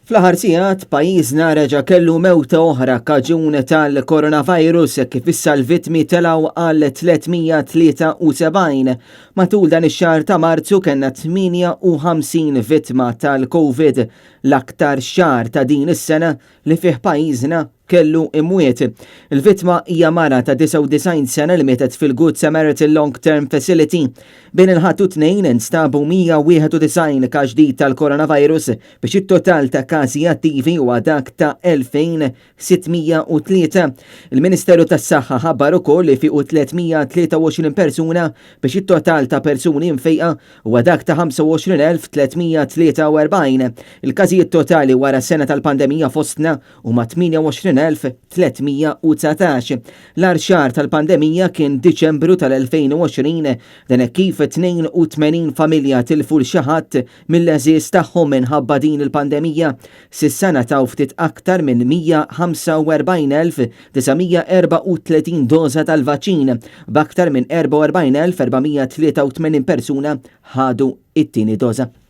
Fl-aħħar sigħat pajjiżna reġa' kellu mewta oħra kaġun tal-coronavirus kif issa l-vittmi telgħu għal 373. Matul dan ix-xahar ta' Marzu kellna 58 vittma tal-Covid, l-aktar xahar ta' din is-sena li fih pajjiżna kellu imwiet. Il-vittma hija mara ta' 99 sena li mietet fil-Good Samaritan Long Term Facility. Bejn il-Ħadd u t-Tnejn instabu 191 każ ġdid tal-coronavirus biex it-total ta' każi attivi huwa dak ta' 2603. Il-Ministeru tas-Saħħa ħabbar ukoll li fiequ 323 persuna biex it-total ta' persuni mfejqa huwa dak ta' 25,343. Il-każijiet totali wara sena tal-pandemija fostna huma 28,319. L-agħar xahar tal-pandemija kien Diċembru tal-2020, dan hekk kif 82 familja tilfu 'l xi ħadd mill-għeżież tagħhom minħabba din il-pandemija. S'issa ngħataw ftit aktar minn 145,934 doża tal-vaċċin, b'aktar minn 44,483 persuna ħadu it-tieni doża.